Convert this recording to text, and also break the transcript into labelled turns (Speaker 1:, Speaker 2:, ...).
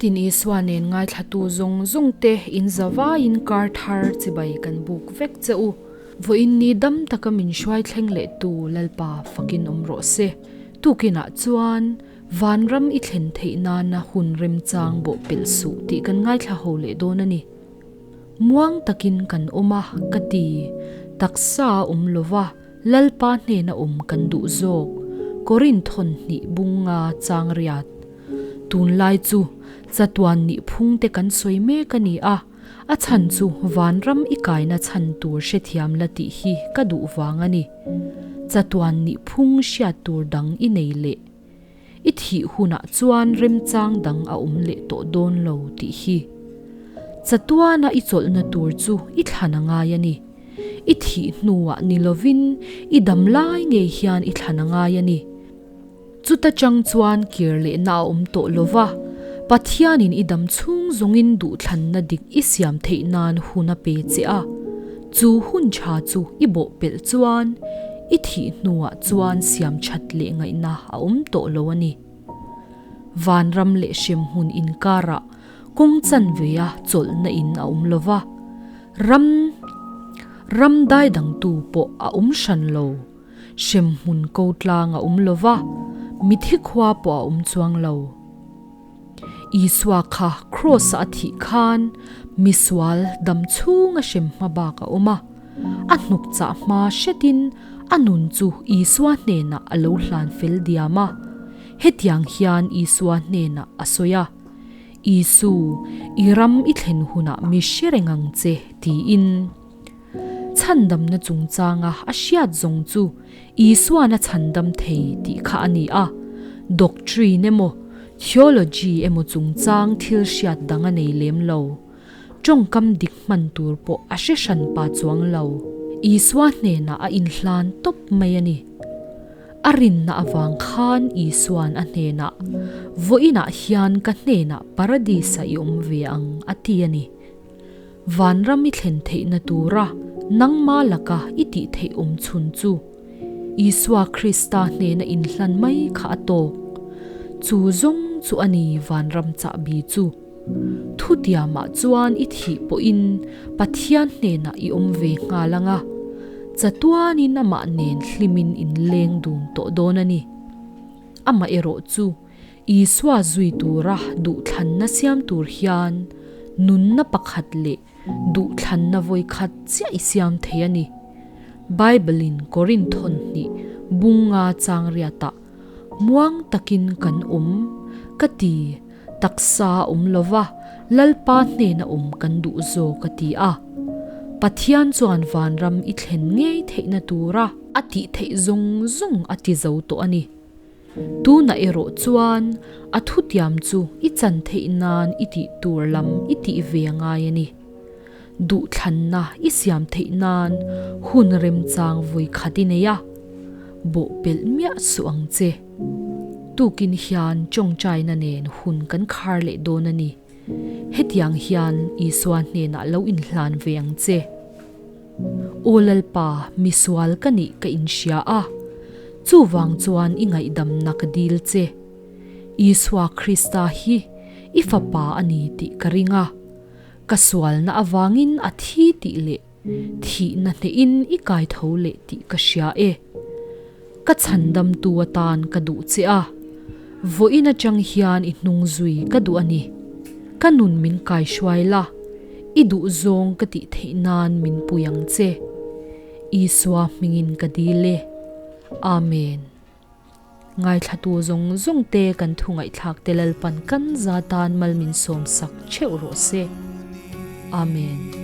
Speaker 1: Nitin Isua nen ngaithlatu zawng zawng te in zavaiin kar thar chibai kan buk vek che u. Vawiin ni dam taka min hruai thleng leh tu Lalpa fakin awm rawh se. Tukinah chuan Vanram i thlen theih nana hun remchang bawh pelh suh tih kan ngaithla ho leh dawn a ni. Muang takin kan awm a ka ti, taksa a awm lova Lalpa hnena awm kan duh zawk, Korin thawn hnih bunga chang riat. Tunlai chu chatuan nih phung te kan sawi mek a ni a, a chhan chu vanram i kaina chhan tur hrethiam la tih hi ka duh vang a ni. Chatuan nih phung hriat tur dang i nei leh. I thih hunah chuan remchang dang a awm leh tawh dawn lo tih hi. Chatuana i chawlhna tur chu i thlan a ngai a ni. I thih hnuah ni lovin i dam lai ngei hian i thlan a ngai a ni. Chuta chang chuan kir lehna a awm tawh lo va, Pathianin i dam chhung zawngin duhthlanna dik i siam theih nan hun a pe che a. Chu hun tha chu i bawh pelh chuan i thih hnuah chuan siam that leh ngaihna a awm tawh lo a ni. Vanram leh hremhmun inkarah kawng chanve a chawlhna in a awm lo va, ram ram daidangtu pawh a awm hran lo. Hremhmun ko tlang a awm lo va, mithi khua pawh a awm chuang lo. Isua kha Kraws-a a thih khan misual dam chhunga hrem hma bak a awm a, a hnuk chah hma hretin a nun chu Isua hnenah a lo hlan fel diam a. Hetiang hian Isua hnenah a sawi a, Isu, i ram i thlen hunah mi hre reng ang che, tiin. Chhandamna chungchanga a hriat zawng chu Isuan a chhandam thei tih kha a ni a, doctrine emaw theology emaw chungchang thil hriat dang a nei lem lo. Tawngkam dik hman tur pawh a hre hran pa chuang lo. Isua hnenah a inhlan tawp mai a ni. A rinna avang khan Isuan a hnenah, Vawiinah hian ka hnenah Paradis-ah i awm ve ang, a ti a ni. Vanram i thlen theihna tura nangma laka i tih theih awm chhun chu Isua Krista hnena inhlan mai kha a tawk. Chu zawng chu a ni vanram chahbi chu. Thutiamah chuan i thih pawhin Pathian hnenah i awm ve nghal ang a, chatuanin amah nen hlimin in leng dun tawh dawn a ni. Amaherawh chu Isua zui tura duhthlanna siam tur hian nunna pakhat leh duhthlanna vawi khat chiah i siam thei a ni. Bible-in Korinth thawnhnih bunga chang riatah muang takin kan awm ka ti, taksa a awm lova Lalpa hnena awm kan duh zawk a ti a. Pathian chuan vanram i thlen ngei theihna tura a tih theih zawng zawng a ti zo tawh a ni. Tunah erawh chuan a thutiam chu i chan theih nan i tih tur lam i tih ve a ngai a ni. Duhthlanna i siam theih nan hun remchang vawi khat i nei a, bawhpelh miah suh ang che. Tukin hian tawngtaina nen hun kan khar leh dawn a ni. Hetiang hian Isua hnenah lo inhlan ve ang che. Aw Lalpa, misual ka nih ka inhria a, chuvang chuan i ngaihdamna ka dil che. Isua Krista hi i Fapa a ni tih ka ring a, ka sualna avangin a thi tih leh thihna hnehin i kai tho leh tih ka hria e. Ka chhandamtu atan ka duh che a, vawiin atang hian i hnung zui ka duh a ni. Ka nun min kaihruai la, i duh zawng ka tih theih nan min pui ang che. Isua hmingin ka dil e. Amen. Ngaithlatu zawng zawng te kan thu ngaihthlak te Lalpan kan za tan mal min sawm sak theuh rawh se. Amen.